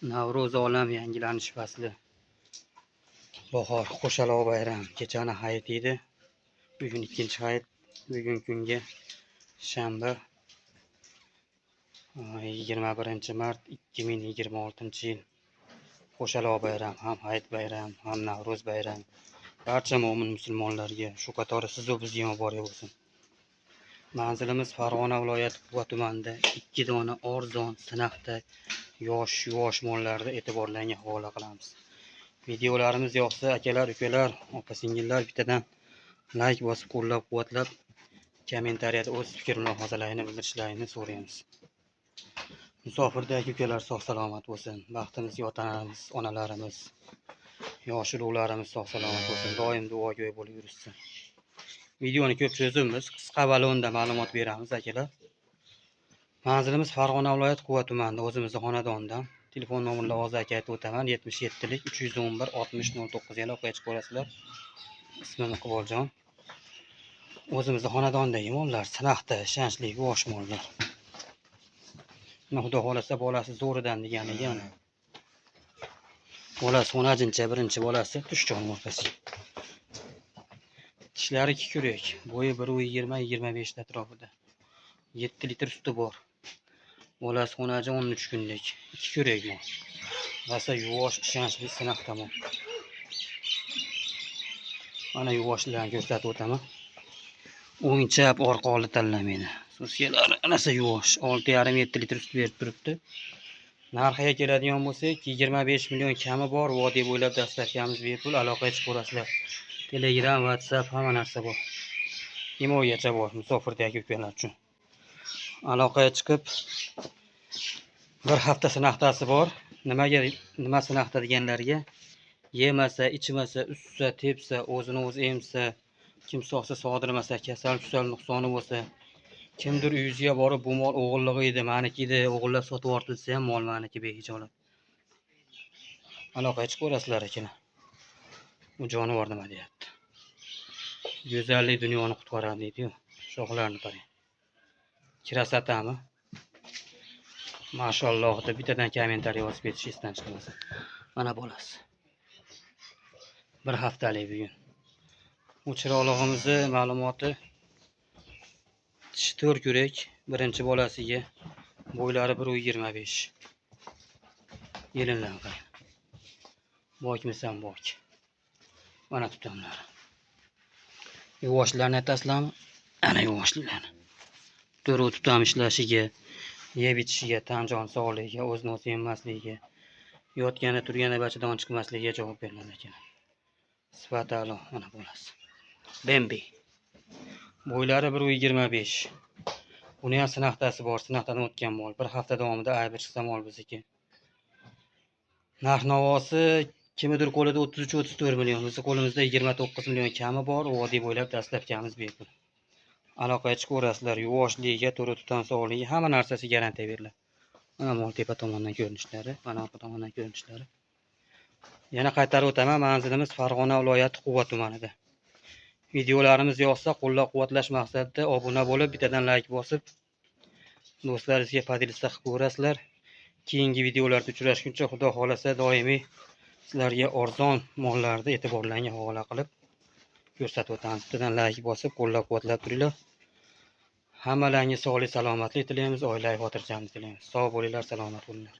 Navro'z olam yangilanish fasli. Bahor, Qo'shaloq bayram. Kechani hayit edi. Bugun ikkinchi hayit. Bugun kunga shanba 21 mart 2026-yil. Qo'shaloq bayram ham hayit bayram, ham Navro'z bayram. Barcha mo'min musulmonlarga, shu qatori sizu bizga muborak bo'lsin. Manzilimiz Farg'ona viloyati Quva tumanida. Ikki dona arzon sinaxda yosh yuvosh mollarni e'tiborlarga havola qilamiz. Videolarimiz yoqsa, akalar, ukalar, opa singillar bittadan layk bosib, qo'llab quvvatlab, kommentariyada o'z fikr mulohazalarini bildirishlarini so'raymiz. Musofirdagi ukalar sog' salomat bo'lsin. Baxtimizga ota-onamiz, onalarimiz, yosh ulug'larimiz sog' salomat bo'lsin. Doim duogo'y bo'lib yurishsin. Videoni ko'p cho'zimiz, qisqa va lo'nda ma'lumot beramiz, akalar. Manzilimiz Farg'ona viloyati Quva tumanida, o'zimizni xonadondan. Telefon nomerini hozir aka aytib o'taman: 77 311 60 09. Aloqaga chiqib olasizlar. Ismim Iqboljon. O'zimizni xonadondagi mollar, sinaxda, ishonchli yuvosh mollar. Mana, xudo xohlasa, bolasi zo'ridan deganiga mana. Bolasi xonajincha, birinchi bolasi. Tush, jonim, orqasiga. Tishlari ikki kurak, bo'yi 1,20, 25 atrofida. 7 litr suti bor. Bolasi xonaji 13 kunlik. Ikki kurak mol. Rosa yuvosh, ishonchli sinaxda mol. Mana, yuvoshlarni ko'rsatib o'taman. O'ng, chap, orqa, oldi tanlamaydi. Soskalari rosa yuvosh. 6,5, 7 litr sut berib turibdi. Narxiga keladigan bo'lsak, 25 million kami bor. Vodiy bo'ylab доставка miz bepul. Aloqaga chiqaverasizlar. Telegram, WhatsApp, hamma narsa bor. Imogacha bor musofirdagi ukalar uchun. Aloqaga chiqib, bir hafta sinaxtasi bor. Nimaga, nima sinaxta deganlarga, yemasa, ichmasa, ussa, tepsa, o'zini o'zi emsa, kim sog'sa sog'dirmasa, kasal kusal nuqsoni bo'lsa, kimdir uyingizga borib, "Bu mol o'g'illig'i edi, maniki edi, o'g'irlab sotib yubordi", desa ham, mol maniki, behijolat. Aloqaga chiqaverasizlar, akalar. Bu jonivor nima deyapti? Go'zallik dunyoni qutqaradi deydi-yu. Shoxlarni qarang. Красота mi? Mashalloh deb bittadan kommentariy yozib ketish esdan chiqmasin. Mana bolasi. Bir haftalik bugun. Bu chiroqlig'imizni ma'lumoti: tishi to'rt kurak, birinchi bolasiga, bo'ylari 1,25. Yelinlarni qarang. Bokmisan, bok. Mana tutamlari. Yuvoshlarni aytasizlarmi? Ana yuvoshlarni. To'rov tutam ishlashiga, yeb ichishiga, tan jon sog'ligiga, o'zini o'zi emmasligiga, yotgani turgani bachadon chiqmasligiga javob beriladi ekan. Sifati a'lo, mana bolasi. Bembi. Bo'ylari 1,25. Buni ham sinaxtasi bor, sinaxtadan o'tgan mol. Bir hafta davomida aybi chiqsa, mol bizniki. Narx navosi kimnidir qo'lida 33-34 million, bizni qo'limizda 29 million kami bor, vodiy bo'ylab доставка miz bepul. Aloqaga chiqaverasizlar, yuvoshligiga, to'g'ri tutam sog'ligiga, hamma narsasi garantiya beriladi. Mana mol tepa tomondan ko'rinishlari, mana orqa tomondan ko'rinishlari. Yana qaytarib o'taman, manzilimiz Farg'ona viloyati Quva tumanida. Videolarimiz yoqsa, qo'llab-quvvatlash maqsadida obuna bo'lib, bittadan layk bosib, do'stlaringizga поделиться qilib ko'rasizlar. Keyingi videolarda uchrashguncha, Xudo xohlasa, doimiy sizlarga arzon mollarni e'tiborlarga havola qilib ko'rsatib o'tamiz. Bittadan layk bosib, qo'llab-quvvatlab turinglar. Hammalaringga sog'lik, salomatlik tilaymiz, oilaviy xotirjamlik tilaymiz. Sog' bo'linglar, salomat bo'linglar.